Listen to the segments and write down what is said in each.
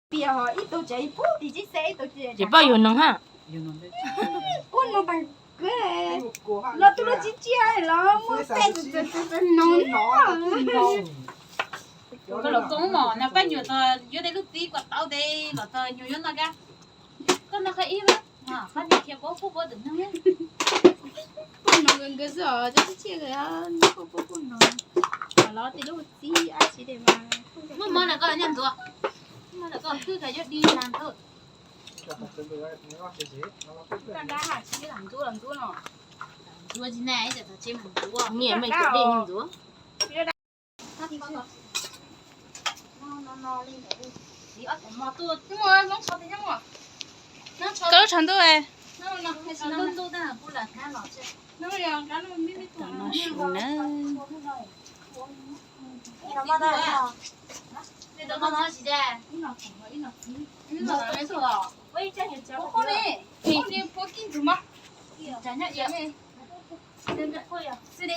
Pias ho ib tug tsev pub tim tsis xeb ib tug tsev. Ces poj yug noog ha. Pub noog tag kawg. Los tus lub tsis tsiaj los muaj tej txawm txawm noog. Koj los koob mom no pab nyuam tog yuav tej lub txiv kua tauv tes los tog nyuam yuav noj kab. Koj noj qhov ib, pab nyuam khiav pab pub pab tus noog. Pub noog nkawd xwb os, cov tsis tsiaj nkawd pub pub pub noog. Los tej lub txiv ab tsi de mas. Muaj mov na koj nyaj ntxuav. Muaj na koj khwb kha yuav di na ntxuav. Koj nrab ha tsis lam ntxuav los ntxuav no. Ntxuav tsis na ib tsam tog tsev mus ntxuav. Niam me tus dej ntxuav. Koj tshav ntuj.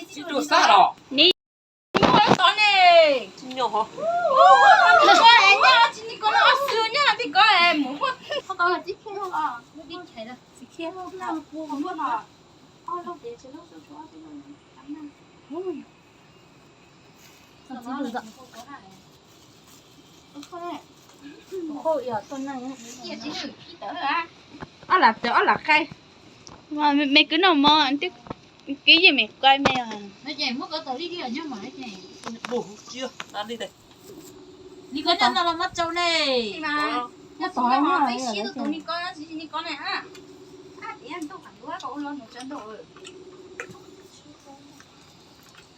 Tsis tuaj xab los? Tsis nyuaj ho. Ob lam txawv ob lam qai. Me kwv noj mov, kwv yeej me qai me. Li ko noj no los mov tsau ne. Nyob tod no, tib si tus ni ko, tsis ni ko ne.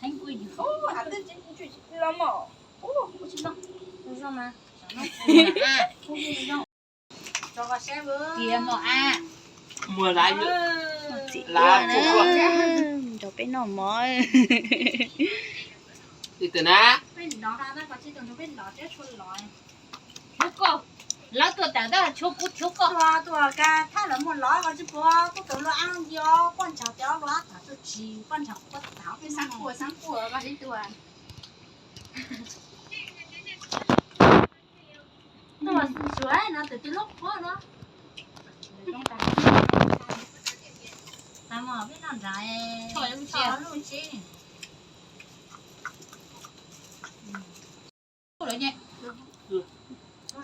Heev ua yus. Los mov. Zoo mas. Tias mov a. Muag lav, lav nrog peb noj mov. Li tus na. Lawv tuaj tas tab tshuav kuv tshuav koj. Tuaj ka thaj lawv muag lov koj tsis puas, kuv tus lub ab ntio poj ntsag tias lub ab tham tuaj tsis poj ntsag kuv poj tham peb xab pua xab pua koj li tus. Tuaj xwm tsuav no tus tij lub qhuab no. Peb noj nrad, lub tsis.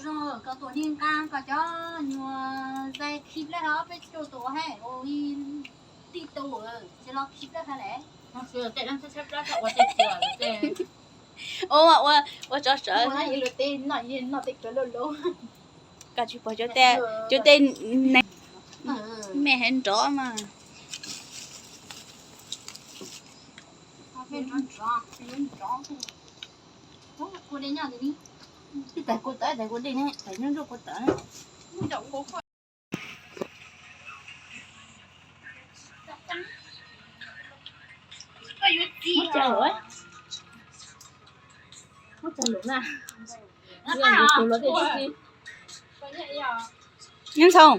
Zoo, koj tuaj ni nqa koj cov nyuag zais khib lawm ho peb cuaj tus hais ua tij tus tsis los khib lawm ha lawm. Ua, ua tsov sawv. Noj tej kawg loj loj. Koj tsis pom cov tej, cov tej me heev nrov mas. Tais kuv tawv, tais kuv dej ne, tais nyob nruab kuv tawv. Muab tsa lawm, muab tsa lawm na. Tus los tej tib si. Nyob ntxhoo.